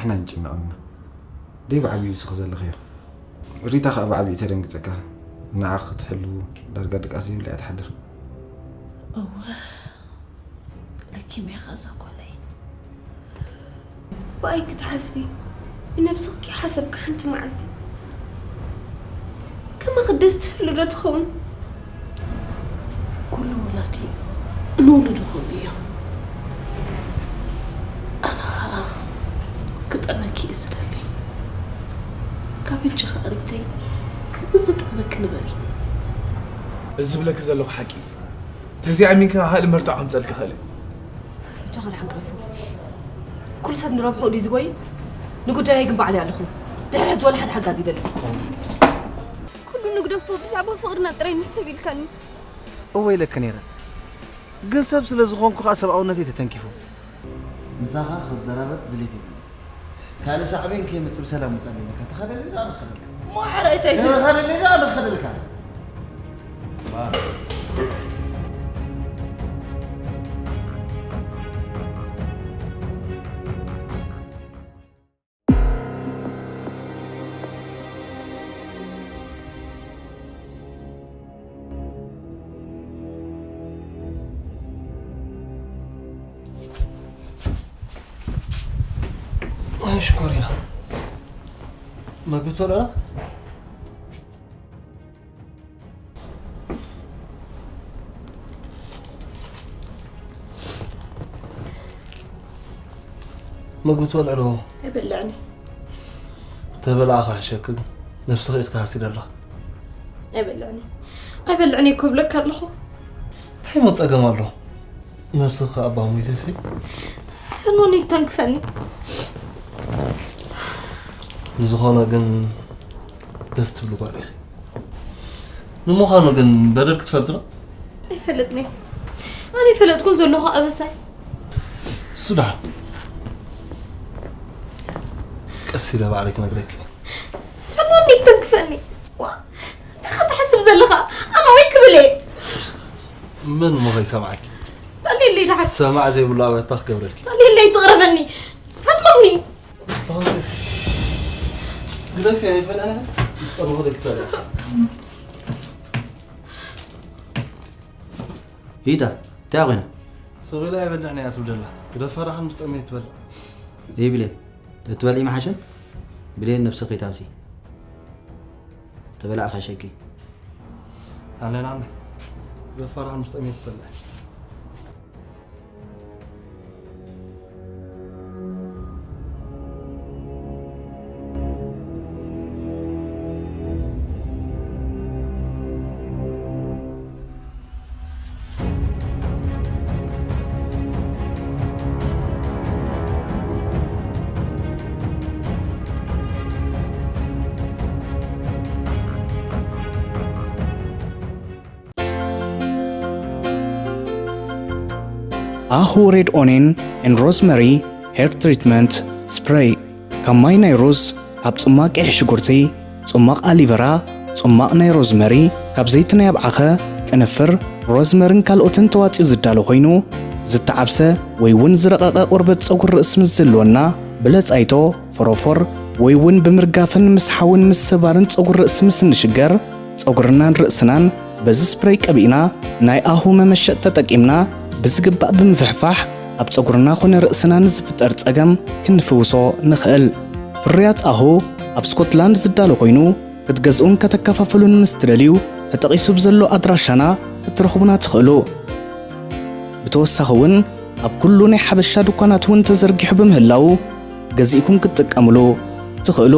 ንሕና ንጭነቕ ኣለና። ደይ ብዓብዩ ዝስኽ ዘለኽዮ። ሪታ ከኣ ብዓብዩ ተደንግጸካ። ንዓኻ ክትሕሉ ዳርጋ ድቃስ ዘይብላ እያ ትሓድር። እወ፣ ለኪም ኢኻ እዛ ጓለይ። ብኣይ ክትሓስቢ፣ ብነብስኺ ሓሰብካ ሓንቲ መዓልቲ ከማኺ ደስ ትብሉ ዶ ትኸውን? ኩሉ ወላዲ ንውሉዱ ከምኡ እዩ። ኣነ ኸኣ ክጠመኪ እየ ዝደሊ። ካብ ሕጂ ኸኣ ሪተይ፣ ምስ ዝጠመኪ ንበሪ። እዚ ዝብለኪ ዘለኹ ሓቂ እዩ። ተዚኣ ኣሚንካ ካልእ መርትዖ ከምጸልኪ ይኽእል እየ። በጃኻ ንሓን ግደፎ። ኩሉ ሰብ ንረብሕኡ ድዩ ዝጎይ? ንጉዳየይ ግን ባዕለይ ኣለኹ። ድሕሪ ሕጂ ወላ ሓደ ሓጋዚ ይደሊ። ኩሉ ንግደፎ፣ ብዛዕባ ፍቕርና ጥራይ ንሕሰብ ኢልካኒ። እወ ኢለኪ ነይረ፣ ግን ሰብ ስለ ዝኾንኩ ኸኣ ሰብኣውነተይ ተተንኪፉ። ምሳኻ ክዘራረብ ድሌት የብለይን። ካልእ ሳዕቤን ከየምጽእ ብሰላም ውጻእ ኣለካ። ትኸደለይ ዶ ኣነ ክኸደልካ? ማዕረ እታይ ትብል? ትኸደለይ ዶ ኣነ ክኸደልካ? ኣይ ሽኮሪና፣ መግቢ ትበልዑ ዶ? መግቢ ትበልዑ ዶ? ኣይበልዕን እየ። ተበላዕኻ ሕሸኪ ግን፣ ነብስኺ ኢኺ ተሃሲደ ኣለኻ። ኣይበልዕን እየ። ኣይበልዕን እየ እኮ እብለካ ኣለኹ። እንታይ እሞ ጸገም ኣሎ? ነብስኺ ከኣ እባ ሞይተሲ። ፈኖኒ ይተንክፈኒ። ንዝኾነ ግን ደስ ትብሊ ጓል ኢኺ። ንምዃኑ ግን በደልኪ ትፈልጢ ዶ? ኣይፈልጥን እየ። ኣነ ኣይፈለጥኩን ዘለኹ ኣበሳይ። እሱ ደሓን። ቀስ ኢለ ባዕለይ ክነግረኪ። ፈኖኒ ይተንክፈኒ። ዋ፣ እንታይ ኢኻ ትሓስብ ዘለኻ? ኣነ ወይ ክብል እየ። መን እሞ ከይሰምዓኪ? ጠልየለይ ደሓን። ሰማዕ ዘይብሉ ኣበታ ክገብረልኪ። ጠልየለይ ትቕረበኒ። ፈኖኒ። ግደፊ ኣይትበልዕን ኢኺ? ምስ ጠመኹ ደቂ ትበልዒ። ሪታ፣ እንታይ ኮይና? ስቕ ኢላ ኣይበልዕን እያ ትብል ዘላ። ግደፋ ደሓን ምስ ጠመየት ትበልዕ። እይ ብሌን፣ ተትበልዒ ምሓሸ። ብሌን ነብስኺ ታሲ። ተበላዕኻ ሸቂ። ኣነ ናነ። ግደፋ ደሓን ምስ ጠመየት ትበልዕ። ኣሁ ሬድ ኦኔን ኤን ሮዝመሪ ሄር ትሪትመንት ስፕሬይ። ካብ ማይ ናይ ሩዝ፣ ካብ ጽማቕ ቀይሕ ሽጉርቲ፣ ጽማቕ ኣሊቨራ፣ ጽማቕ ናይ ሮዝመሪ፣ ካብ ዘይቲ ናይ ኣብዓኸ፣ ቅንፍር፣ ሮዝመርን ካልኦትን ተዋጺኡ ዝዳሎ ኮይኑ፣ ዝተዓብሰ ወይ እውን ዝረቐቐ ቆርበት ጸጉሪ ርእሲ ምስ ዝህልወና፣ ብለጻይቶ፣ ፎሮፎር፣ ወይ እውን ብምርጋፍን ምስሓውን ምስባርን ጸጉሪ ርእሲ ምስ እንሽገር፣ ጸጉርናን ርእስናን በዚ ስፕሬይ ቀቢእና ናይ ኣሁ መመሸጥ ተጠቂምና ብዝግባእ ብምፍሕፋሕ ኣብ ጸጉርና ኮነ ርእስና ንዝፍጠር ጸገም ክንፍውሶ ንኽእል። ፍርያት ኣሁ ኣብ ስኮትላንድ ዝዳሎ ኮይኑ ክትገዝኡን ከተከፋፍሉን ምስ ትደልዩ ተጠቒሱ ብዘሎ ኣድራሻና ክትረኽቡና ትኽእሉ። ብተወሳኺ እውን ኣብ ኩሉ ናይ ሓበሻ ድኳናት እውን ተዘርጊሑ ብምህላዉ ገዚእኩም ክትጥቀምሉ ትኽእሉ።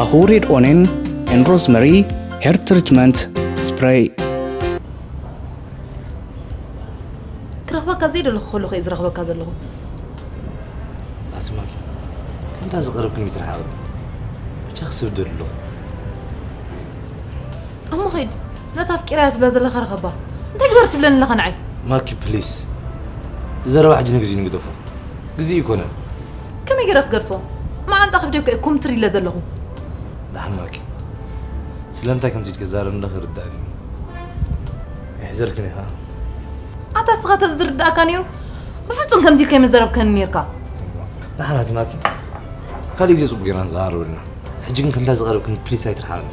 ኣሁ ሬድ ኦኔን ኤን ሮዝመሪ ሄር ትሪትመንት ስፕሬይ። ክረኽበካ ዘይደለኹ ከለኹ እየ ዝረኽበካ ዘለኹ። ኣስማኪ፣ ከምታ ዝቐረብክኒ ትርሓቕኒ። ብቻ ክስብ ደሊ ኣለኹ። እሞ ኸይድ፣ ነታ ኣፍቂራያ ትብላ ዘለኻ ርኸባ። እንታይ ግበር ትብለኒ ኣለኻ ንዓይ? ማኪ ፕሊስ፣ ዘረባ ሕጂ ንግዚኡ ንግደፎ። ግዜ ይኮነን። ከመይ ገይረ ክገድፎ? መዓንጣ ከብደይ እኮ እየ ኩምትር ኢለ ዘለኹ። ደሓን ማኪ፣ ስለምንታይ ከምዚ ኢልኪ ትዛረቢ እንደኺ ርዳእኒ። ይሕዘልክን ኢኻ። ኣታ እስኻ ተዝርዳእካ ነይሩ ብፍጹም ከምዚ ኢልካ ኣይምዘረብከኒ ነይርካ። ደሓናት ማኪ፣ ካልእ ግዜ ጽቡቕ ጌርና ንዘራረበሉ ኢና። ሕጂ ግን ከምታ ዝቐረብክኒ ፕሊስ ኣይትርሓቕኒ።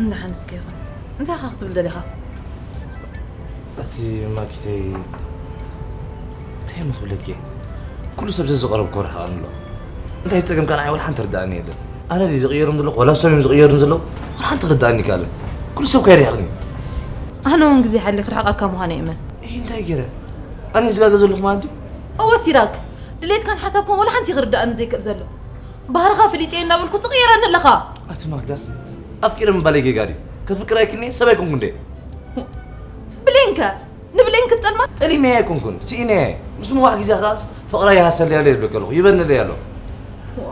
እንዳ ሓንስከ ይኹን። እንታይ ኢኻ ክትብል ደሊኻ? እቲ ማኪተይ እንታይ እሞ ክብለኪ? ኩሉ ሰብ ዘዝቐረብኩ ርሕቐኒ ኣሎ። እንታይ ጸገምካ ንዓይ ወላ ሓንቲ ርድኣኒ የለን። ኣነ ድየ ዝቕየሮም ዘለኹ ወላ እሶም እዮም ዝቕየሩኒ ዘለዉ? ወላ ሓንቲ ክርድኣኒ ኣይከኣለን። ኩሉ ሰብ ከ ይርሕቕኒ። ኣነ እውን ግዜ ሓልየ ክርሕቐካ ምዃነ ይእመን። እይ እንታይ ገይረ? ኣነ ዝጋገ ዘለኹ ማለት ድዩ? እወ ሲራክ፣ ድሌትካን ሓሳብካን ወላ ሓንቲ ክርድኣኒ ዘይክእል ዘሎ። ባህርኻ ፍሊጠ እንዳበልኩ ትቕየረኒ ኣለኻ። ኣቲ ማክዳ፣ ኣፍቂረ ምባለይ ጌጋ ድዩ? ከፍቅር ኣይክልኒ ሰብ ኣይኮንኩ እንዴ? ብሌንከ? ንብሌን ክትጠልማ? ጠሊመያ ኣይኮንኩን፣ ስኢነያ። ምስ ንዋሕ ግዜ ከኣስ ፍቕራ ይሃሰለያ ኣሎ ይብለካ ኣለኹ፣ ይበንለያ ኣሎ። ዋ፣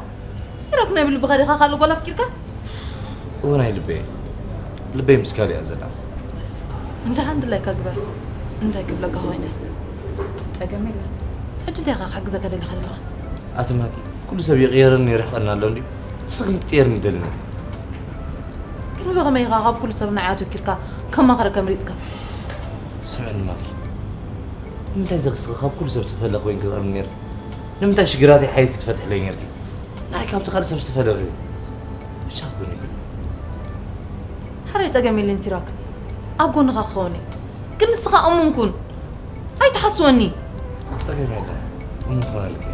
ሲራክ ናይ ብልብኻ ዲኻ ካልእ ጓል ኣፍቂርካ? እወ ናይ ልበይ። ልበይ ምስ ካልእ እያ ዘላ። እንተ ሓንቲ ድላይካ ግበር። እንታይ ክብለካ ኮይነ? ጸገም የለን። ሕጂ እንታይ ኢኻ ክሕግዘካ ደሊኻ ዘለኻ? ኣቲ ማኪ፣ ኩሉ ሰብ ይቕየረኒ ይርሕቐኒ ኣሎ እንድዩ። ንስኺ ግን ክትቅየርኒ ትደልኒ። ግን ብኸመይ ኢኻ ካብ ኩሉ ሰብ ንዓይ ኣተኪርካ ከማኽረካ መሪጽካ? ስምዕኒ ማኪ፣ ንምንታይ ዘኽስኺ ካብ ኩሉ ሰብ ዝተፈለኸ ኮይንኪ ትቐርብኒ ነይርኪ? ንምንታይ ሽግራተይ ሓየት ክትፈትሕለይ ነይርኪ? ንዓይ ካብቲ ካልእ ሰብ ዝተፈለኺ። ብቻ ኣብ ጎኒ ኩን። ሓራይ ጸገም የለን ሲራክ። ኣብ ጎንኻ ክኸውን እየ። ግን ንስኻ እሙን ኩን። ኣይትሓስወኒ። ጸገም የለን። እሙን ክኾነልኪ።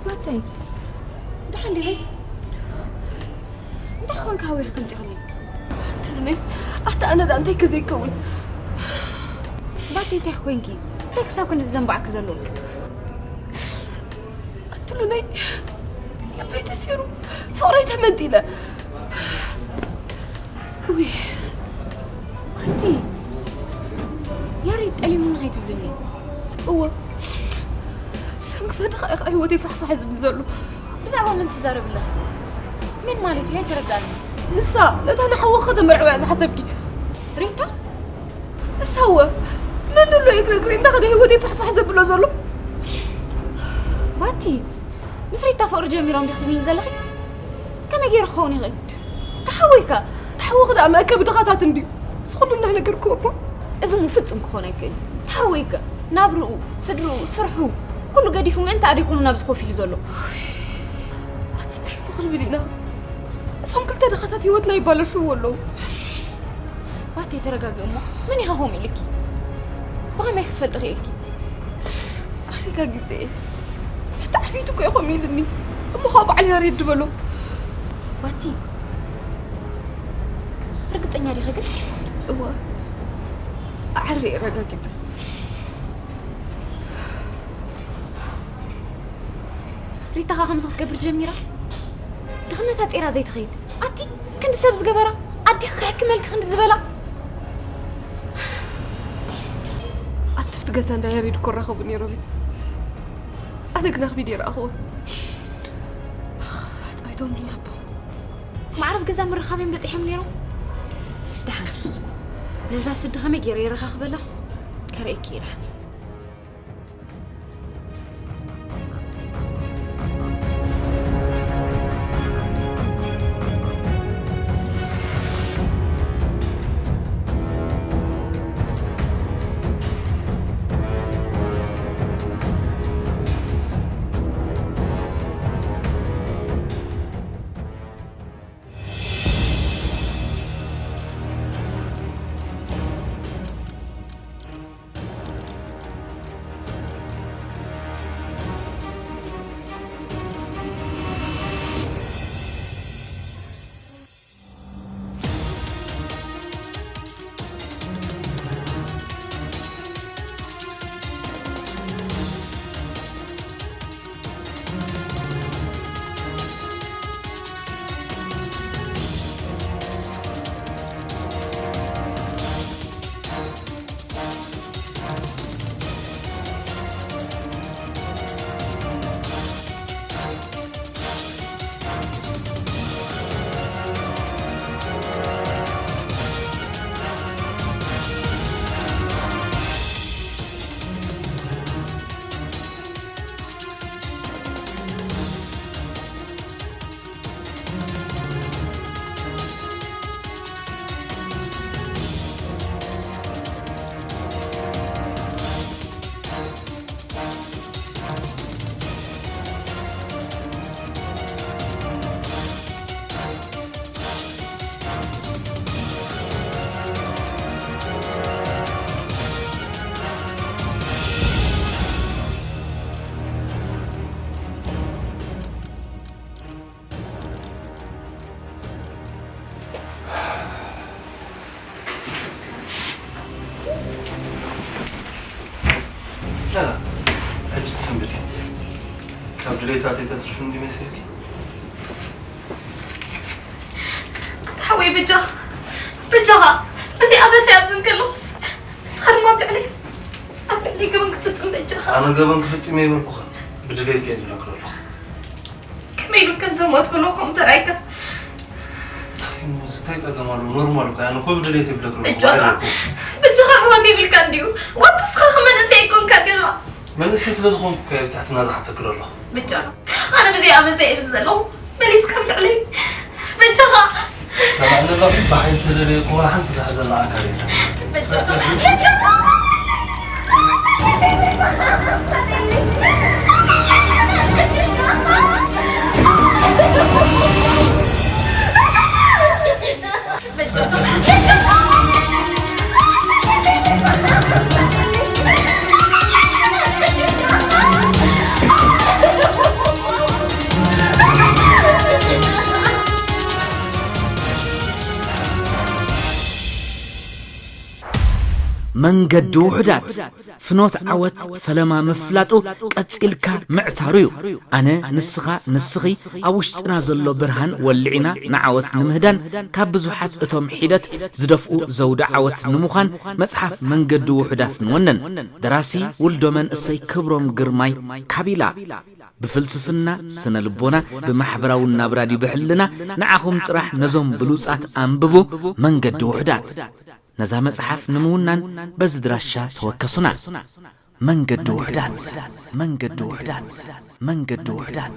ማተይ፣ ደሓን ዲኺ? እንታይ ክኾንካ ሃዊኽኪ ምፂእኽኒ? ኣትሉነይ፣ ኣታ ኣነ ደኣ እንታይ ከ ዘይከውን? ባተይ እንታይ ኮይንኪ? እንታይ ክሳብ ክንዲ ዘንባዕኪ ዘሎ? ኣትሉነይ፣ ልበይ ተሲሩ፣ ፍቕረይ ተመንጢለ። ውይ፣ ማቲ፣ ያሬድ ጠሊሙኒ ከይትብልኒ። እወ፣ ብሰንኪ ሰድኻ ኢኻ ህይወተይ ፋሕፋሕ ዝብል ዘሎ። ብዛዕባ መን ትዛረብ ኣለኻ? መን ማለት እዩ? ኣይተረዳእኒ። ንሳ፣ ነታ ንሓወኻ ከተመርዕዋ እያ ዝሓሰብኪ። ሪታ? ንሳ እወ፣ መን ኣሎ እዩ ክነግረኒ እንዳኸደ ህይወተይ ፋሕፋሕ ዘብሎ ዘሎ? ባቲ፣ ምስ ሪታ ፍቕሪ ጀሚሮም ዲኺ ትብልኒ ዘለኺ? ከመይ ገይሩ ክኸውን ይኽእል? ተሓወይካ? ተሓወኺ ደኣ መእከቢ ድኻታት እንድዩ። እዚ ኩሉ እንዳነገርክዎ እሞ። እዚ እሞ ፍጹም ክኾን ኣይክእልን። ተሓወይካ? ናብርኡ፣ ስድርኡ፣ ስርሑ፣ ኩሉ ገዲፉ ምእንቲ ኣደይ ኮይኑ ናብዚ ኮፍ ኢሉ ዘሎ። ኣቲ እንታይ እሞ ክንብል ኢና? እዞም ክልተ ድኻታት ህይወትና ይባለሽዎ ኣለዉ። ባቲ ተረጋግእ እሞ፣ መን ኢኻ ከምኡ ኢልኪ? ብኸመይ ክትፈልጢ ክኢልኪ? ኣረጋጊጸ እየ። ሕቲ ዓቢቱ እኮ እዩ ከምኡ ኢልኒ። እሞ ኸኣ በዓል ያሬድ ድበሎ። ባቲ፣ ርግጸኛ ዲኺ ግን? እወ፣ ኣዐሪ እየ ኣረጋጊጸ። ሪታ ኸኣ ከምዚ ክትገብር ጀሚራ? ድኽነታ ጼራ ዘይትኸይድ። ኣቲ ክንዲ ሰብ ዝገበራ፣ ኣዴኺ ክሕክመልኪ ክንዲ ዝበላ። ኣትፍቲ ገዛ እንዳ ያሬድ እኮ ራኸቡ ነይሮም እዩ። ኣነ ግን ኣኽቢደ ይረኣኽዎ። ኣጻይቶም ልናቦ። ማዕረብ ገዛ ምርኻብን በጺሖም ነይሮም። ደሓን። ነዛ ስዲ ከመይ ገይረ የረኻኽበላ? ከርእየኪ እየ ደሓን። ሕጂ ትስንብዲ። ካብ ድሌታተይ ተትርፍኒ ዲመሲልኪ? ኣንታ ሓወይ፣ በጃኻ፣ በጃኻ፣ ብዘይ ኣበሳይ ኣብዚ እንከለኹስ፣ ንስኻ ድማ ኣብ ልዕለይ፣ ኣብ ልዕለይ ገበን ክትፍጽም በጃኻ። ኣነ ገበን ክፍጽም የብልኩኸን፣ ብድሌት እየ ዝብለኪ ዘለኹ። ከመይ ኢሉ ከም ዝሞት ክብሎ ከምኡ ተራእይካ? እንታይ እሞ፣ እንታይ ጸገም ኣሎ? ኖርማል እኮ፣ ኣነ እኮ ብድሌት ይብለኪ ኣለኹ፣ በጃኻ፣ ባዕለይ እኮ። በጃኻ ኣሕዋት የብልካ እንድዩ። ዋት ንስኻ ከም መንእሰይ ኣይኮንካን ዲኻ? መንእሰይ ስለ ዝኾንኩ እኮ እየ ኣብ ትሕትና ዝሓተኪ ዘለኹ። በጃኻ፣ ኣነ ብዘይ ኣበሳይ እየ ኣብዚ ዘለኹ። መሊስካ ኣብ ልዕለይ። በጃኻ። ሰማዕ ኣለኻ፣ ብሓይሊ ተደለየ እኮ ወላ ሓንቲ ዝሓዘላ ኣካል የለን። በጃኻ። በጃኻ። መንገዲ ውሑዳት፣ ፍኖት ዓወት ፈለማ ምፍላጡ ቀጺልካ ምዕታሩ እዩ። ኣነ፣ ንስኻ፣ ንስኺ ኣብ ውሽጥና ዘሎ ብርሃን ወልዒና ንዓወት ንምህዳን ካብ ብዙሓት እቶም ሒደት ዝደፍኡ ዘውዲ ዓወት ንምዃን መጽሓፍ መንገዲ ውሑዳት ንወንን። ደራሲ ውልዶ መንእሰይ ክብሮም ግርማይ ካቢላ። ብፍልስፍና፣ ስነ ልቦና፣ ብማሕበራዊ ናብራ ድዩ ብሕልና ንዓኹም ጥራሕ ነዞም ብሉጻት ኣንብቡ። መንገዲ ውሑዳት። ነዛ መጽሓፍ ንምውናን በዚ ድራሻ ተወከሱና። መንገዲ ውሑዳት፣ መንገዲ ውሑዳት፣ መንገዲ ውሑዳት።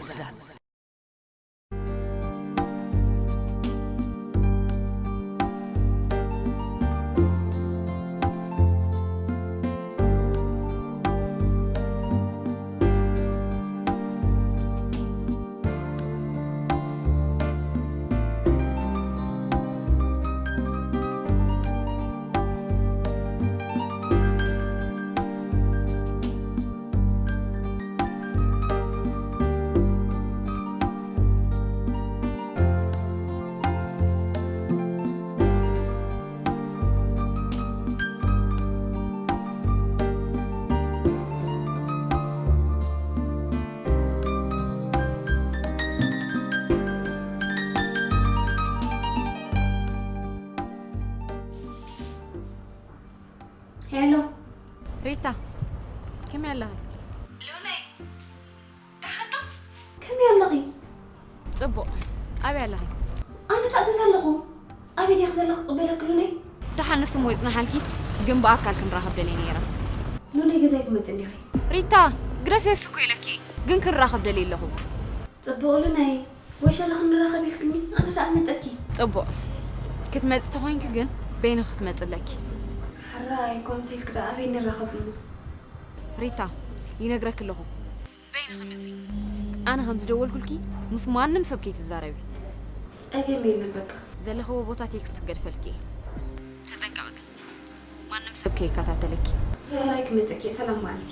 ሄሎ ሪታ፣ ከመይ ኣለኺ? ሉናይ፣ ደሓን ዶ? ከመይ ኣለኺ? ጽቡቕ። ኣበይ ኣለኺ? ኣነ ደኣ ገዛ ኣለኹ። ኣበይ ዲኺ ዘለኺ ክቕበለኪ ሉናይ? ደሓን ንሱ እሞ ይጽናሓልኪ፣ ግን ብኣካል ክንራኸብ ደልየ ነይረ። ሉናይ ገዛ ኣይትመጽን ዲኺ? ሪታ፣ ግደፊ የሱ እኮ ኢለኪ፣ ግን ክንራኸብ ደልየ ኣለኹ። ጽቡቕ ሉናይ፣ ወይ ሸለኽ ንራኸብ ኢልክኒ፣ ኣነ ደኣ እመጸኪ። ጽቡቕ። ክትመጺ ተኾይንኪ ግን በይንኺ ክትመጺ ኣለኪ። ሕራይ፣ ከምኡ ተልኪ ደኣ ኣበይ ንራኸብ እሞ? ሪታ፣ ይነግረኪ ኣለኹ። በይንኺ ምጺ። ኣነ ከም ዝደወልኩልኪ ምስ ማንም ሰብ ከይትዛረቢ። ጸገም የለን በቃ። ዘለኽዎ ቦታ ቴክስት ክገድፈልኪ እየ። ተጠንቀቒ ግን። ማንም ሰብ ከይከታተለኪ። ሕራይ ክመጸኪ እየ። ሰላም መዓልቲ።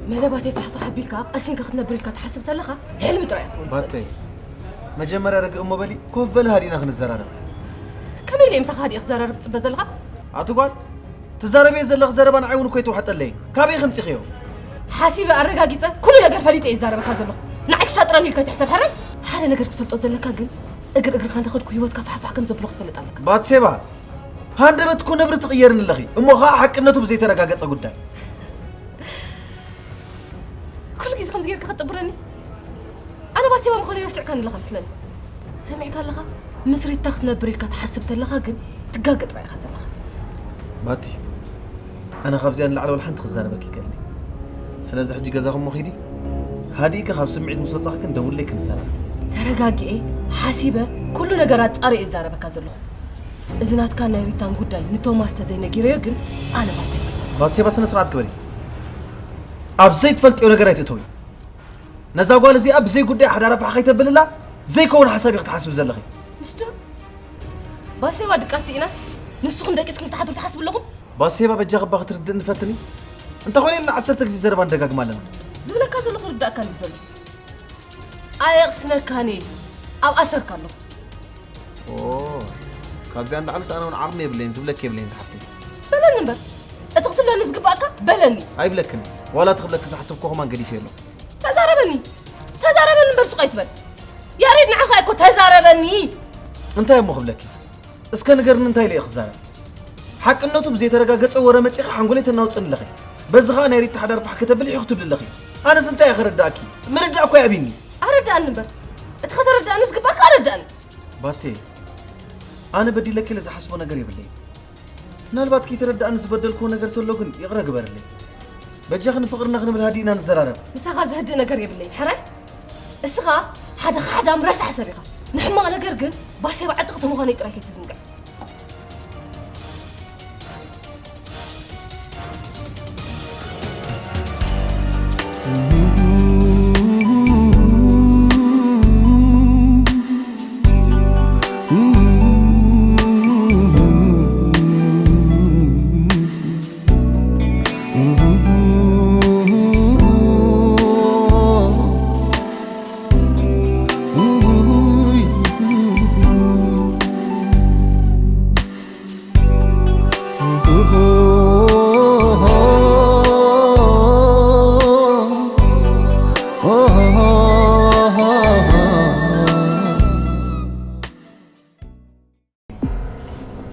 መደባተይ ፋሕፋሕ ኣቢልካ ቀሲንካ ክትነብር ኢልካ ትሓስብ ተለኻ ሕልሚ ጥራይ ይኸውን። ባተይ መጀመርያ ርግእ እሞ በሊ፣ ኮፍ በሊ ሃዲእና ክንዘራረብ። ከመይ ኢለ ምሳኻ ሃዲእ ክዘራረብ ትጽበ ዘለኻ? ኣቲ ጓል፣ ትዛረብዮ ዘለኺ ዘረባ ንዓይ እውን እኮ ኣይተዋሕጠለይን። ካበይ ከምጺኽዮ? ሓሲበ ኣረጋጊጸ ኩሉ ነገር ፈሊጠ እየ ዝዛረበካ ዘለኹ። ንዓይ ክሻጥረኒ ኢልካ ኣይትሕሰብ ሕራይ። ሓደ ነገር ክትፈልጦ ዘለካ ግን እግር እግርኻ እንዳኸድኩ ህይወትካ ፋሕፋሕ ከም ዘብሎ ክትፈልጥ ኣለካ። ባትሴባ፣ ሃንደበት እኮ ነብሪ ትቕየርኒ ኣለኺ። እሞ ኸኣ ሓቅነቱ ብዘይተረጋገጸ ጉዳይ። ኩሉ ግዜ ከምዚ ጌርካ ክትጥብረኒ? ኣነ ባሴባ ምዃነይ ረሲዕካኒ ኣለኻ መስለኒ። ሰሚዕካ ኣለኻ? ምስ ሪታ ክትነብር ኢልካ ትሓስብ ተለኻ ግን ትጋገ ጥራይ ኢኻ ዘለኻ። ባቲ፣ ኣነ ካብዚኣ ንላዕሊ ወላ ሓንቲ ክዛረበኪ ይከልኒ። ስለዚ ሕጂ ገዛኹም ኪዲ። ሃዲእኪ ካብ ስምዒት ምስ ወጻኺ ግን ደውለይ ክንሰራ። ተረጋጊኤ፣ ሓሲበ፣ ኩሉ ነገር ኣጻሪየ እዛረበካ ዘለኹ። እዚ ናትካ ናይ ሪታን ጉዳይ ንቶማስ ተዘይነጊረዮ ግን ኣነ ባሴባ። ባሴባ፣ ስነ ስርዓት ግበሪ። ኣብ ዘይትፈልጥዮ ነገር ኣይትእተዊ። ነዛ ጓል እዚኣ ብዘይ ጉዳይ ሓዳራ ፋሕ ከይተብልላ ዘይከውን ሓሳብ ኢኺ ትሓስቢ ዘለኺ። ምሽ ዶ? ባሴባ ድቃስ ስኢናስ ንስኹም ደቂስኩም ክትሓድሩ ትሓስቡ ኣለኹም? ባሴባ፣ በጃኺ እባ ክትርድእኒ ፈትኒ። እንተኾነ ኢልና ዓሰርተ ግዜ ዘረባ ንደጋግማ ኣለና። ዝብለካ ዘለኹ ርዳእካ እንዲ ዘሎ። ኣየቕስነካን እየ። ኣብ ኣሰርካ ኣለኹ። ኦ፣ ካብዚኣ ንላዕሊ ኣነ እውን ዓቕሚ የብለይን፣ ዝብለኪ የብለይን ዝሓፍተይ። በለኒ እምበር። እቲ ክትብለኒ ዝግባእካ በለኒ። ኣይብለክን። ዋላ እቲ ክብለኪ ዝሓሰብኩ ከማን ገዲፈ ኣሎ። ተዛረበኒ። ተዛረበኒ እምበር ሱቕ ኣይትበል። ያሬድ ንዓኻ እኮ ተዛረበኒ። እንታይ እሞ ክብለኪ? እስከ ንገርኒ እንታይ ኢለ እየ ክዛረብ? ሓቅነቱ ብዘይተረጋገጸ ወረ መጺኻ ሓንጎለይ ተናውጽኒ ኣለኺ። በዚ ኸኣ ናይ ሪታ ሓዳር ፋሕ ከተብሊ ኢኹ ትብሊ ኣለኺ። ኣነስ እንታይ እየ ከረዳእኪ? ምርዳእ እኮ ይኣብይኒ። ኣረዳእኒ እምበር። እቲ ከተረዳእኒ ዝግባእካ ኣረዳእኒ። ባቴ፣ ኣነ በዲለኪ ኢለ ዝሓስቦ ነገር የብለይን። ምናልባት ከይተረዳእኒ ዝበደልክዎ ነገር ተሎ ግን ይቕረ ግበርለይ። በጃኺ ንፍቕርና ክንብል ሃዲእና ንዘራረብ። ምሳኻ ዘህድእ ነገር የብለይን። ሕራይ እስኻ ሓደ ኻሕዳም ረሳሕ ሰብ ኢኻ። ንሕማቕ ነገር ግን ባሴባ ዕጥቕቲ ምዃነይ ጥራይ ከይትዝንግዕ።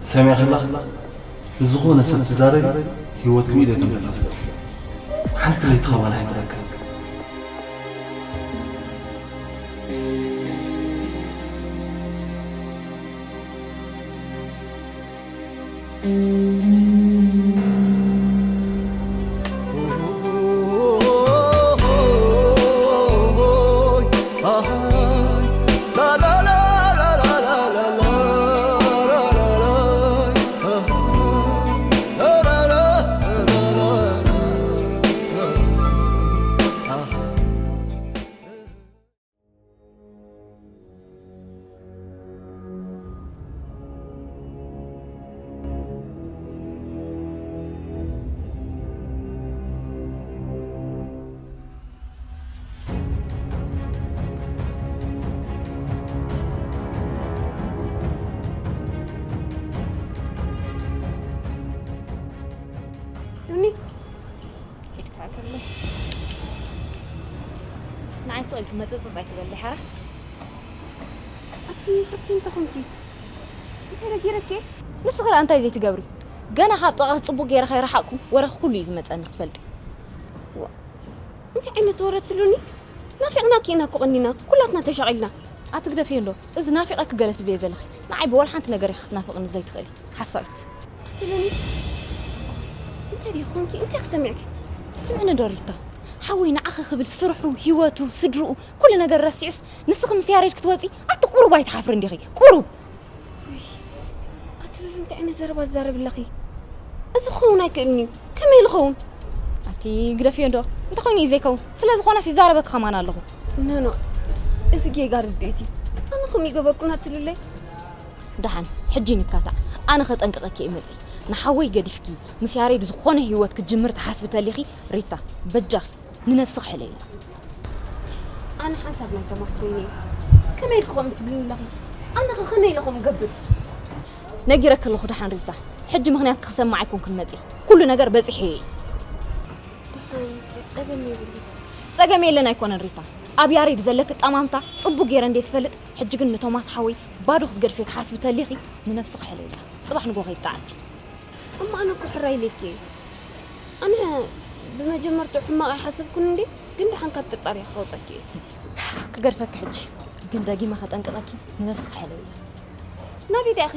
ሰሚዕኺ ኣለኺ? ንዝኾነ ሰብ ትዛረቢ፣ ህይወትኪ ኢደ ከም ደላ ፍለጢ። ሓንቲ ለይቲ ኸማን ኣይጥረክን። ሉኒ፣ ኬድካ ከሎ ንዓይ ስቕ ኢልኪ መጽጽጽ ኣይትበሊ ሓራ። ኣቲ ሉኒ፣ ከፍቲ እንተ ኾንኪ እንታይ ረጊረኪ? ንስኺ ረኣ እንታይ ዘይትገብሪ? ገና ካብ ጥቓ ጽቡቕ ገይረ ከይረሓቕኩ ወረኺ ኩሉ እዩ ዝመጸኒ ክትፈልጢ። ዋ፣ እንታይ ዓይነት ወረ ትሉኒ? ናፊቕናኪ ኢና እኮ ቀኒና፣ ኩላትና ተሻቒልና። ኣትግደፍዮ እንዶ፣ እዚ ናፊቐኪ ገለ ትብልዮ ዘለኺ። ንዓይ ብወላ ሓንቲ ነገር ኢኺ ክትናፍቕኒ ዘይትኽእሊ። ሓሳዊት። ኣቲ ሉኒ፣ እንታይ ድዩ ኾንኪ? እንታይ ክሰምዕኪ? ስምዕኒ ዶ ሪታ? ሓወይ ንዓኺ ክብል ስርሑ፣ ህይወቱ፣ ስድርኡ፣ ኩሉ ነገር ረሲዑስ ንስኺ ምስ ያሬድ ክትወጺ ኣቲ ቁሩብ ኣይትሓፍርን ዲኺ? ቁሩብ! ውይ፣ ኣቲ ሉሊ እንታይ ዓይነት ዘረባ ትዛረቢ ኣለኺ? እዚ ክኸውን ኣይክእልን እዩ። ከመይ ኢሉ ኸውን? ኣቲ ግደፍዮ እንዶ። እንተኾይኑ እዩ ዘይከውን። ስለ ዝኾነስ ይዛረበኪ ከማን ኣለኹ። ኖ፣ ኖ፣ እዚ ጌጋ ርድኢት እዩ። ኣነ ከምኡ ይገበርኩን ኣቲ ሉለይ። ደሓን፣ ሕጂ ንካታዕ። ኣነ ከጠንቅቐኪ እየ መጺእ። ንሓወይ ገዲፍኪ ምስ ያሬድ ዝኾነ ህይወት ክትጅምር ትሓስቢ ተሊኺ፣ ሪታ፣ በጃኺ፣ ንነብስኺ ሕለይላ። ኣነ ሓንሳብ ናይ ቶማስ ኮይነ እየ። ከመይ ኢልክኹም ትብሉኒ ኣለኹም? ኣነኸ ከመይ ኢለኹም ገብር? ነጊረኪ ኣለኹ ደሓን ሪታ። ሕጂ ምኽንያት ክሰማዕ ኣይኮንኩን መጺ። ኩሉ ነገር በጺሐ እየ። ደሓን ጸገም የብሉን። ጸገም የለን ኣይኮነን ሪታ። ኣብ ያሬድ ዘለኪ ጠማምታ ጽቡቅ ገይረ እንዴ ዝፈልጥ፣ ሕጂ ግን ንቶማስ ሓወይ ባዶ ክትገድፍዮ ትሓስቢ ተሊኺ ንነብስኺ ሕለይላ። ጽባሕ ንጎ ከይጠዓሲ። እሞ ኣነ እኮ ሕራይ ኢለኪ እየ። ኣነ ብመጀመርትኡ ሕማቕ ኣይሓሰብኩን እንዴ፣ ግን ደሓን ካብ ጥርጣሬ ከውጸኪ እየ። ክገድፈኪ ሕጂ፣ ግን ደጊመ ከጠንቅቐኪ ንነብስኺ ሕለይላ። ናበይ ዲኣኺ?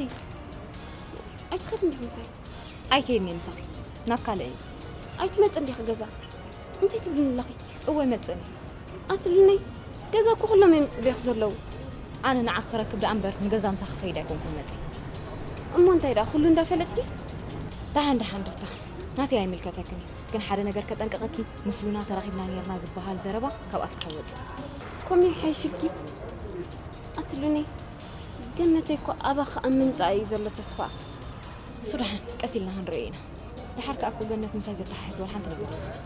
ኣይትኸድን ዲኺ ምሳይ? ኣይከይድን እየ ምሳኺ። ናብ ካልእ እየ። ኣይትመጽን ዲኺ ገዛ? እንታይ ትብልኒ ኣለኺ? እወ፣ እመጽእ እየ። ኣትብልኒ? ገዛ እኮ ኩሎም እዮም ይጽበዩኺ ዘለዉ። ኣነ ንዓኺ ክረክብ ደኣ እምበር ንገዛ ምሳኺ ክኸይድ ኣይኮንኩን መጺእ። እሞ እንታይ ደኣ ኩሉ እንዳፈለጥኪ? ደሓን ደሓን ሪታ፣ ናተይ ኣይምልከተክን እዩ። ግን ሓደ ነገር ከጠንቅቐኪ፣ ምስ ሉና ተራኺብና ኔርና ዝበሃል ዘረባ ካብ ኣፍኪ ከይወጽእ። ከምኡ ይሓይሽልኪ። ኣትሉኒ፣ ገነተይ እኮ ኣባኺ ኣብ ምምጻእ እዩ ዘሎ ተስፋ። እሱ ደሓን ቀስ ኢልና ክንርእዮ ኢና። ደሓር ከኣ እኮ ገነት ምሳይ ዘተሓሕዝ ወላ ሓንቲ ነገር የለን።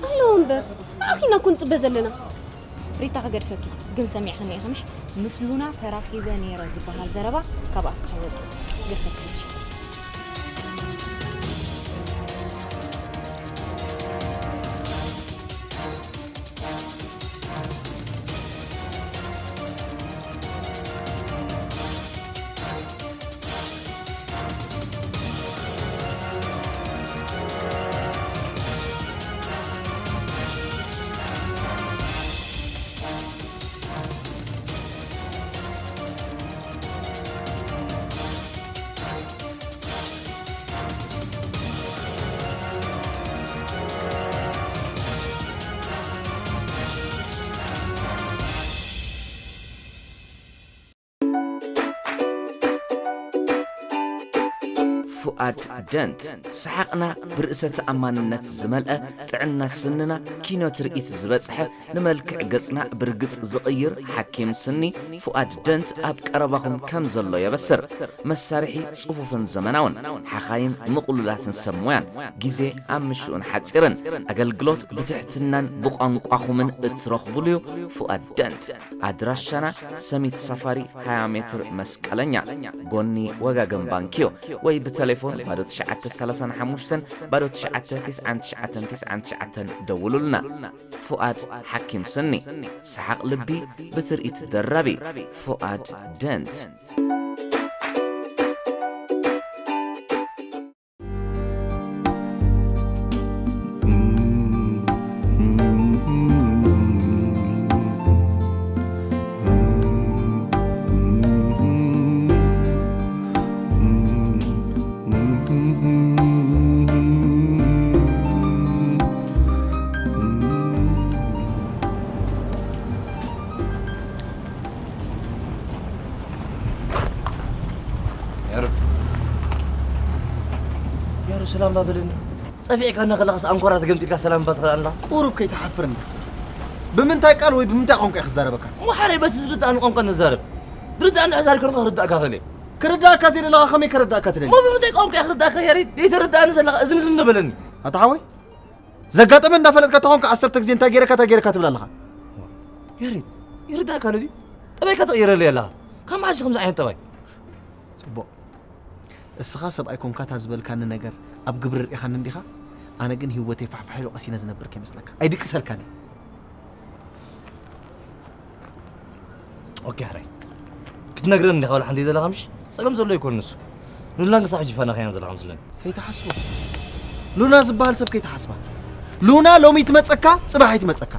ኣለዎ እምበር፣ ንዓኺ ኢና እኮ ንጽበ ዘለና። ሪታ ክገድፈኪ፣ ግን ሰሚዕኽኒ ኢኺ ምሽ? ምስ ሉና ተራኺበ ነይረ ዝበሃል ዘረባ ካብ ኣፍኪ ከይወጽእ። ክገድፈኪ ሕጂ። ፉኣድ ደንት፣ ሰሓቕና ብርእሰ ተኣማንነት ዝመልአ፣ ጥዕና ስንና ኪኖ ትርኢት ዝበጽሐ፣ ንመልክዕ ገጽና ብርግጽ ዝቕይር ሓኪም ስኒ ፉኣድ ደንት ኣብ ቀረባኹም ከም ዘሎ የበስር። መሳርሒ ጽፉፍን ዘመናውን፣ ሓኻይም ምቕሉላትን ሰብ ሞያን፣ ግዜ ኣብ ምሽኡን ሓጺርን፣ ኣገልግሎት ብትሕትናን ብቋንቋኹምን እትረኽቡሉ'ዩ። ፉኣድ ደንት። ኣድራሻና ሰሚት ሳፋሪ ሃያ ሜትር መስቀለኛ፣ ጎኒ ወጋገን ባንክ'ዩ። ወይ ብተሌፎን ባዶ ትሽዓተ ሰላሳን ሓሙሽተን ባዶ ትሽዓተ ትስዓን ትሽዓተን ትስዓን ትሽዓተን ደውሉልና። ፉኣድ ሓኪም ስኒ፣ ሰሓቕ ልቢ ብትርኢት ደራቢ። ፉኣድ ደንት። ያሩ። ያሩ፣ ሰላም ባበለኒ። ጸፊዕካ እናኸለኻስ ኣንኮራ ተገምጢልካ ሰላም እባ ትኽእል ኣለኻ? ቁሩብ ከይትሓፍር እንዳ። ብምንታይ ቃል ወይ ብምንታይ ቋንቋ እየ ክዛረበካ? እሞ ሓረይ በቲ ዝርድኣኒ ቋንቋ ንዛረብ። ዝርድኣኒ ሕዛር ከንኳ ክርዳእካ ኸእል እየ። ክርዳእካ ዘይደለኻ ከመይ ከረዳእካ ትደሊ? እሞ ብምንታይ ቋንቋ እየ ክርዳእካ ያሬድ? ዘይተረዳእኒ ዘለኻ እዝን እዝን ንበለኒ። ኣታ ሓወይ፣ ዘጋጠመ እንዳፈለጥካ ተኾንካ ዓሰርተ ግዜ እንታይ ገይረካ፣ እንታይ ገይረካ ትብል ኣለኻ? ያሬድ፣ ይርዳእካ ነዚ? ጠባይካ ትቕይረለይ ኣለኻ። ካብ መዓስ ከምዚ ዓይነት ጠባይ? ጽቡቕ። እስኻ ሰብኣይ ኮንካ እታ ዝበልካኒ ነገር ኣብ ግብሪ ርኢኻኒ እንዲኻ? ኣነ ግን ህይወተይ ፋሕፋሕ ኢሉ ቀሲነ ዝነብር ከይመስለካ። ኣይድቅሰልካን እየ። ኦኬ፣ ሕራይ። ክትነግረኒ እንዲኻ ዋላ ሓንቲ ዘለኻ ምሽ? ጸገም ዘሎ ኣይኮን ንሱ። ሉናን ክሳብ ሕጂ ፋና ከያን ዘለኻ መስለኒ። ከይትሓስቦ። ሉና ዝበሃል ሰብ ከይትሓስባ። ሉና ሎሚ ትመጸካ፣ ጽባሕ ኣይትመጸካ።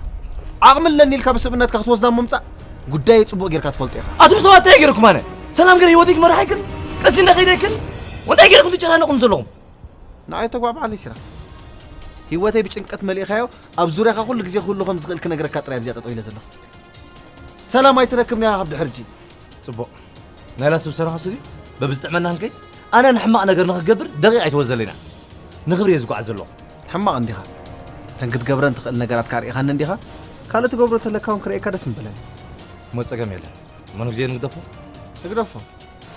ዓቕሚ ኣለኒ ኢልካ ብስብእነትካ ክትወስዳ እሞ ምጻእ ጉዳይ ጽቡቕ ጌርካ ትፈልጦ ኢኻ። ኣቱም ሰባት እንታይ ገይርኩም ኣነ? ሰላም ገይረ ህይወተይ ክመርሕ ኣይክል? ቀሲ እንዳኸይደ ኣይክል? ወንታይ ገይርኩም ትጨናነቑም ዘለኹም? ንዓይ ተጓባዕለይ ሲራ። ህይወተይ ብጭንቀት መሊእኻዮ፣ ኣብ ዙርያኻ ኩሉ ግዜ ክህሉ ከም ዝኽእል ክነግረካ ጥራይ ኣብዚኣ ጠጠው ኢለ ዘለኹ። ሰላም ኣይትረክብን ኢኻ ካብ ድሕሪ ሕጂ። ጽቡቕ። ናይ ላስብ ሰራኻ ስዲ በብዝጥዕመና ክንከይድ፣ ኣነ ንሕማቕ ነገር ንኽገብር ደቂቕ ኣይትወዘለይና። ንኽብሪ እየ ዝጓዓዝ ዘለኹ። ሕማቕ እንዲኻ። እተን ክትገብረን ትኽእል ነገራት ከኣ ርኢኻኒ እንዲኻ? ካልእ ትገብሮ ተለካ እውን ክርእየካ ደስ ምበለኒ። እሞ ጸገም የለን። እሞ ንግዜ ንግደፎ? ንግደፎ።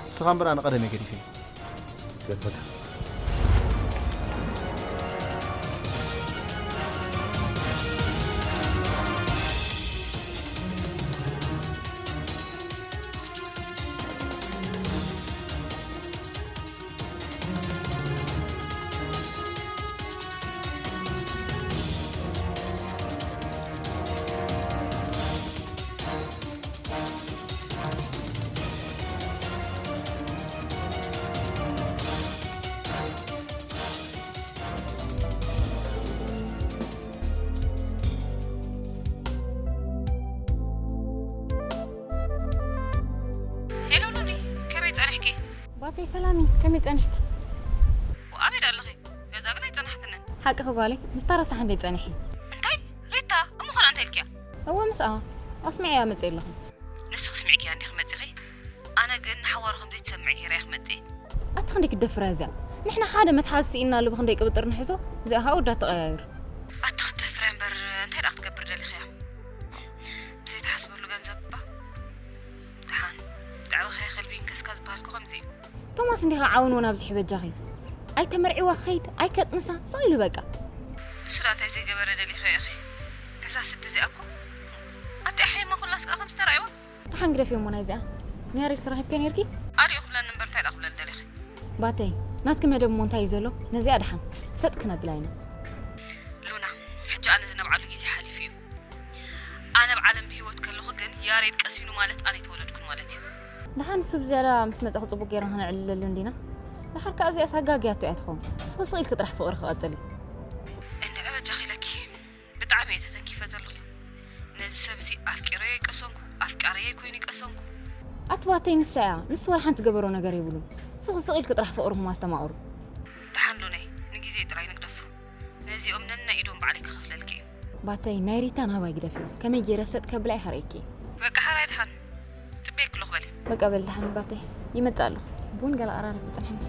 ንስኻ እምበር ኣነ ቀደም እየ ገዲፈዮ። ገድፈካ። ሰላሚ፣ ከመይ ጸኒሕኪ? ኣበይ ኣለኺ? ገዛ ግን ኣይጸናሕክንን። ሓቅኺ ጓለይ፣ ምስታ ረሳሕ እንደ ጸኒሒ። እንታይ? ሪታ፣ እሞ ኸና እንታይ ኢልኪያ? እወ፣ ምስኣ ኣስሚዐያ መጽእ ኣለኹ። ንስኺ ስሚዕኪያ እንዲኺ መጺኺ? ኣነ ግን ንሓዋሩ ከም ዘይትሰምዕ ገይረ እየ ክመጽእ። ኣቲ ክንደይ ክትደፍራ እዚኣ? ንሕና ሓደ መትሓዚ ስኢና ኣሎ ብኽንደይ ቅብጥር ንሕዞ፣ እዚኣ ኸኣ ወዳ ትቐያይር። ኣቲ ክትደፍርያ እምበር እንታይ ደኣ ክትገብር ደሊኽያ? ብዘይትሓስበሉ ገንዘብ እባ። ደሓን፣ ብጣዕሚ ከልቢ ይንከስካ ዝበሃል እኮ ከምዚ እዩ። ቶማስ እንዲኻ ዓውንዎ ናብዚ በጃኺ። ኣይተመርዒዋ ክኸይድ፣ ኣይከጥንሳ፣ ስቕ ኢሉ በቃ። ንሱ ዳ እንታይ ዘይገበረ ደሊኺ ኢኺ? እዛ ስዲ እዚኣ እኮ ኣቲ ኣሕይማ ኩላስ ከኣ ከም ዝተራእይዋ። ደሓን ግደፍዮ እሞ ናይዚኣ። ንያሬድ ክረኺብከ ነይርኪ? ኣሪኡ ክብለኒ እምበር እንታይ ደኣ ክብለኒ ደሊኺ? ባተይ፣ ናትኪ መደብ እሞ እንታይ እዩ ዘሎ? ነዚኣ ደሓን ሰጥ ክነብላ ኢና። ሉና፣ ሕጂ ኣነ ዝነብዓሉ ግዜ ሓሊፉ እዩ። ኣነ ኣብ ዓለም ብህይወት ከለኹ ግን ያሬድ ቀሲኑ ማለት ኣነ ኣይተወለድኩን ማለት እዩ። ደሓን ንሱ ብዝያዳ ምስ መጸ ጽቡቕ ጌርና ከነዕልለሉ እንዲና። ደሓር ከኣ እዚኣስ ኣጋግያቶ እያ ትኸውን። እስኺ ስቕ ኢልኪ ጥራሕ ፍቕሪ ክቐጽል እዩ። እንድዒ በጃኺ ኢለኪ። ብጣዕሚ እየ ተተንኪፈ ዘለኹ። ነዚ ሰብ እዚ ኣፍቂረዮ ይቀሰንኩ፣ ኣፍቃሪየይ ኮይኑ ይቀሰንኩ። ኣቲ ባተይ ንሳ እያ። ንሱ ወላ ሓንቲ ገበሮ ነገር የብሉን። እስኺ ስቕ ኢልኪ ጥራሕ ፍቕርኹም ኣስተማቕሩ። ደሓን ሉነይ፣ ንግዜ ጥራይ ንግደፎ። ነዚኦም ነናይ ኢዶም ባዕለይ ክኸፍለልኪ እየ። ባተይ፣ ናይ ሪታ ናባይ ግደፍዮ። ከመይ ገይረ ሰጥ ከብላ እየ ከርእየኪ። በቃ፣ ሓራይ ደሓን። ጽበየኪ ኣለኹ በሊ። በቃ በል ደሓን ባተይ። ይመጽእ ኣለኹ። ቡን ገለ ኣራርብ ጽንሐኒ።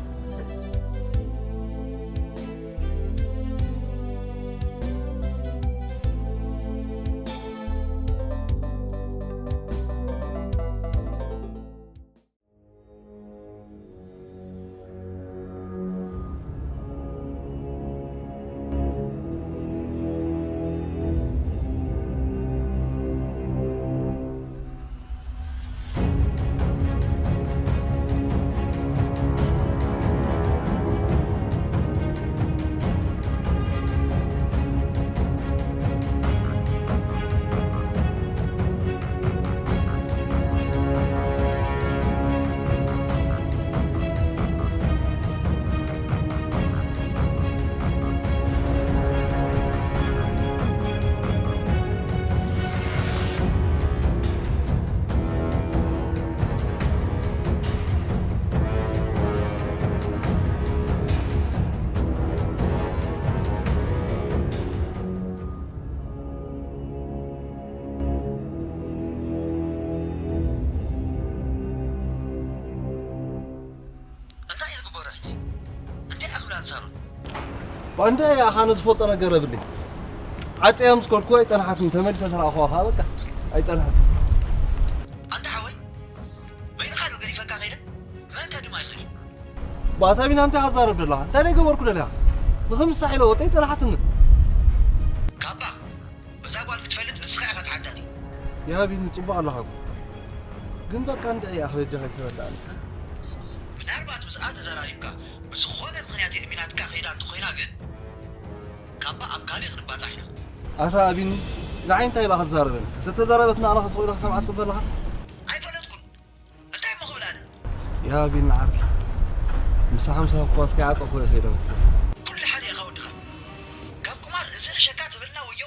እንታይ እዩ ዝግበሮ ሕጂ? እንታይ ኣኽብላ ንሳሮን? ባንዳ እያ፣ ኣነ ዝፈልጦ ነገር የብለይን። ዓጽያ ምስ ከድኩዋ ኣይጸንሓትን፣ ተመሊሰ ዝረኣኹዋ ኸኣ በቃ ኣይጸንሓትን። ኣንታ ሓወይ፣ በይንኻ ዶ ገዲፈካ ከይደ? መን ከድማ ይኽእል? ባታ ቢና እንታይ ክትዛረብ ደለኻ? እንታይ ደይ ገበርኩ ደለኻ? ንኽምሳሕ ኢለ ወፀ ኣይጸንሓትንን። ካባ፣ በዛ ጓል ክትፈልጥ ንስኻ ኢኻ ተሓታቲ። ይሃቢኒ፣ ጽቡቕ ኣለኻ እኮ። ግን በቃ እንድዒ ኣኽበጃ ከይተረዳእኒ። ምናልባት ምስኣ ተዘራሪብካ ብዝኾነ ምኽንያት የእሚናትካ ከይዳ እንተኾይና ግን፣ ካባ ኣብ ካልእ ክንባጻሕ ኢና። ኣታ ኣቢኒ፣ ንዓይ እንታይ ኢላ ክትዛረበኒ? እንተተዛረበትና ኣነ ከስቕ ኢለ ክሰምዓ ትጽበ ኣለኻ? ኣይፈለጥኩን። እንታይ እሞ ክብል ኣነ? ይሃቢኒ ዓርኪ። ምሳሕ ምሳሕ እኳ እስከ ዓጸኹ እየ ከይደ መስል። ኩሉ ሓደ ኢኻ ወድኻ። ካብ ቁማር እዚ ሕሸካ ትብልና ወዮ፣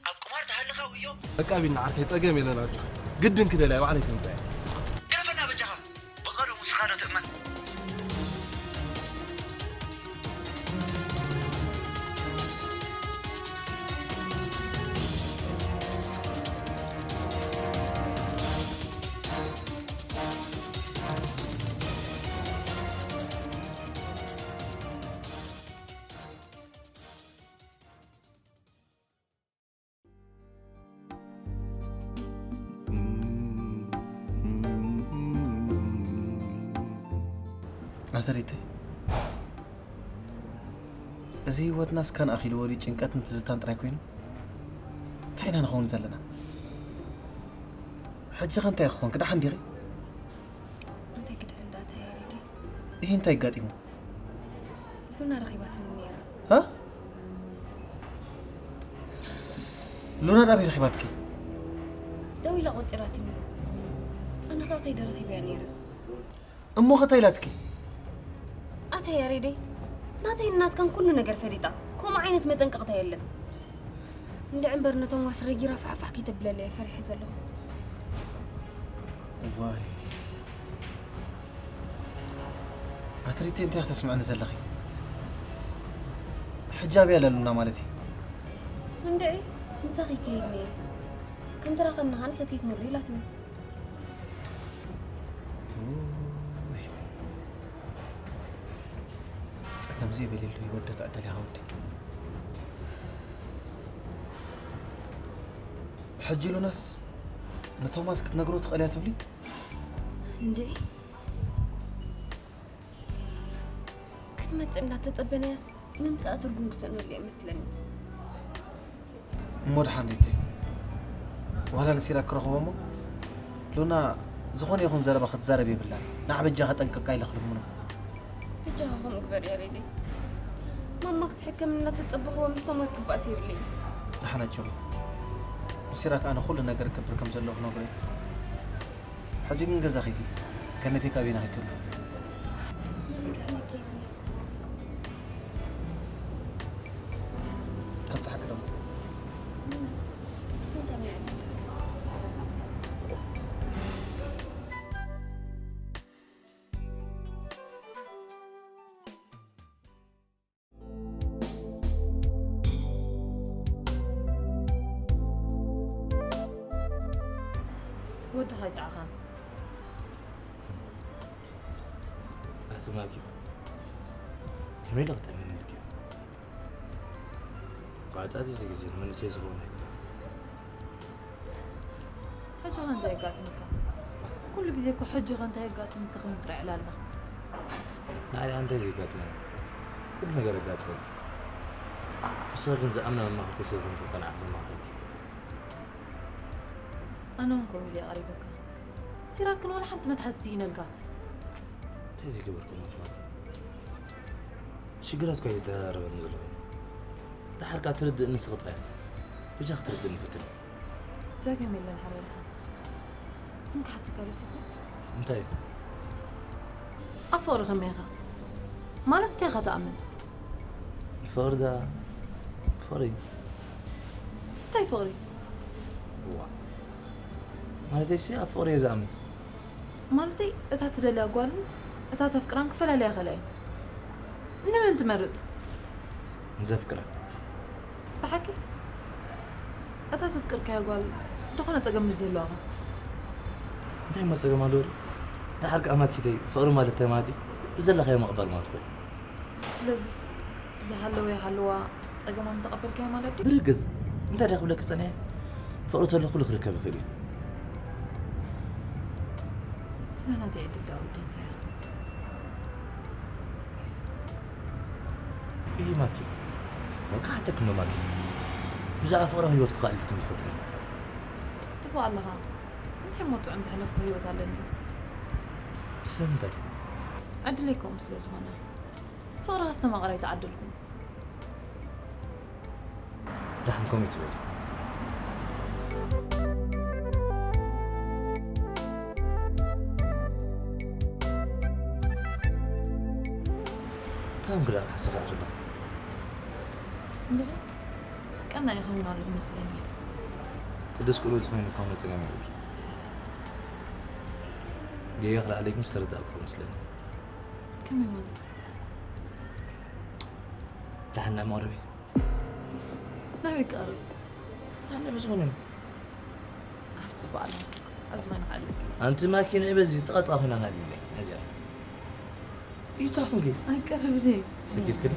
ኣብ ቁማር ተሃልኻ ወዮ። በቃ ቢኒ ዓርከይ፣ ጸገም የለን ኣጆ። ግድን ክደልያ ባዕለይ ክምጻ እየ። ግደፈና በጃኻ። ብቐደሙ ንስኻ ዶ ትእመን? ኣሰሪተይ፣ እዚ ህይወትና እስካን ኣኺልዎ ድዩ ጭንቀትን ትዝታን ጥራይ ኮይኑ? እንታይ ኢና ንኸውን ዘለና? ሕጂ ኸ እንታይ ክኾንኪ? ደሓን ዲኺ? እንታይ ክድሕን ደኣ ኣታ ያሬደይ? ይህ እንታይ ኣጋጢሙ? ሉና ረኺባትኒ ነይራ። ሃ? ሉና ዳበይ ረኺባትኪ? ደዊላ ቆጺራትኒ። ኣነ ኸኣ ከይደ ረኺበያ ነይረ። እሞ ኸ እንታይ ኢላትኪ? ኣታ ያሬደይ፣ ናተይን ናትካን ኩሉ ነገር ፈሊጣ። ከምኡ ዓይነት መጠንቀቕታ የለን። እንድዒ እምበር ነቶም ዋስ ረጊራ ፋሕፋሕ ከይተብለለይ እየ ፈሪሐ ዘለኹ። ዋይ። ኣትሪቴ እንታይ ክትስምዕኒ ዘለኺ? ሕጂ ኣበይ ኣለሉና ማለት እዩ? እንድዒ ምሳኺ ይከይድ ነየ። ከም ተራኸብና ኸዓ ንሰብ ከይትነግሪ ኢላትኒ። ኡይ። ጸገም ዘይበልየሉ ህይወት ዶ ትዕደል ኢኻ ወዲ? ሕጂ ሉናስ ንቶማስ ክትነግሮ ትኽእል እያ ትብሊ? እንድዒ ክትመጽእ እንዳተጸበናያስ ምምጻእ ትርጉም ክስእነሉ እየ መስለኒ። እሞ ደሓን ሪተይ፣ ዋላ ንሲራክ ክረኽቦ እሞ ሉና ዝኾነ ይኹን ዘረባ ክትዛረብ የብላን። ንዓ በጃኻ ጠንቀቃ ኢለ ክልምኖ። በጃኻ ከምኡ ግበር ያሬደይ። ማማ ክትሕከም እናተጸበኽዎ ምስ ቶማስ ክባእስ የብለይ። ደሓን ኣጆኺ። ንሲራክ ኣነ ኩሉ ነገር ክገብር ከም ዘለኹ ክነግሮ እየ። ሕጂ ግን ገዛ ኸይዲ። ከነተይ ካበይና ኸይትብሉ? ካብ ጸሓቂ ደሞ። ወድኻ ይጥዓኻ። ኣቲ ማኪ፣ ከመይ ኢለ ክተምነልኪ? ቋጻጺ እዚ ግዜ ንመንእሰይ ዝኾነ ኣይኮነን። ሕጂ ኸ እንታይ የጋጥመካ? ኩሉ ግዜ እኮ ሕጂ ኸ እንታይ የጋጥመካ ኸም ጥራይ ዕላልና። ንዓይ እንታይ ዘጋጥመኒ? ኩሉ ነገር ኣጋጥመኒ። ንስኺ ግን ዝኣምና መማኽርቲ ሰብ እንተኾነ ኣሕዝማኽረኪ። ኣነ እውን ከምኡ ኢለ ቀሪበካ። ሲራክ ግን ዋላ ሓንቲ መትሓዚ ስኢነልካ። እንታይ ዘይገበርኩ ማለት ማለት? ሽግራት እኳ ይደራረበኒ ዘሎ ኮይኑ። ደሓር ከኣ ትርድእኒ ንስኺ ጥራይ። ብጃ ክትርድእኒ ፈትን። ጸገም የለን ሓራይ። እንካ ሓትካ ሉሲኮ። እንታይ? ኣብ ፍቕሪ ከመይ ኢኻ? ማለት እንታይ ኢኻ ትኣምን? ፍቕሪ ዳ ፍቕሪ። እንታይ ፍቕሪ? ዋ። ማለተይሲ ኣብ ፍቕሪ እየ ዝኣምን። ማለተይ እታ ትደልያ ጓልን እታ ተፍቅራን ክፈላለያ ይኽእላ እየን። ንመን ትመርጽ? ንዘፍቅራ። ብሓቂ? እታ ዘፍቅርካያ ጓል ዝኾነ ጸገም ምስ ዝህልዋኻ? እንታይ እሞ ጸገም ኣለዎ ድዩ? ደሓር ከኣ ማኪተይ ፍቕሪ ማለት እንታይ ማለት ድዩ? ብዘለኻዮ ምቕባል ማለት እኮ እዩ። ስለዚስ ዝሃለወ ይሃልዋ ጸገሞም ተቐበልካዮ ማለት ድዩ? ብርግጽ። እንታይ ድኣ ክብለኪ ጸኒሐ? ፍቕሪ ተሎ ኩሉ ክርከብ ይኽእል እዩ። እዛ ናተይ ዕድል ደኣ ወደይ እንታይ እያ? እይ ማኪ፣ ወልካ ሓተክኖ ማኪ። ብዛዕባ ፍቕራዊ ህይወትኩ ካልእ ትም ትፈልጥኒ። ትቦ ኣለኻ። እንታይ እሞ ጥዑም ዘሕለፍኩ ህይወት ኣለኒ። ስለምንታይ? ዕድለይ ከምኡ ስለ ዝኾነ። ፍቕሪ ኣስተማቕራ ኣይተዓደልኩን። ደሓን ከምኡ ትበል። እንታይ ዮም ግዳ ሓሳኻት ዘሎ? እንድዒ ቀና ይኸውን ኣለኹ መስለኒ። ቅዱስ ቅኑዕ ተኾይኑ እኳ መጸገም የብሉ። ጌጋ ክልዓለይ ግን ዝተረዳእኩ መስለኒ። ከመይ ማለት? ደሓን ንዕመቕ ርቢ። ናበይ ክቐርብ? ኣነ ብዝኾነ ኣብ ጽቡቕ ኣለስ ኣብዚ ኮይና ክዓሊ። ኣንቲ ማኪና በዚ ጥቓጥቓ ኮይና ናሊለይ ነዚኣ ይታሕንጊ ኣይቀርብኒ። ሰኪፍክን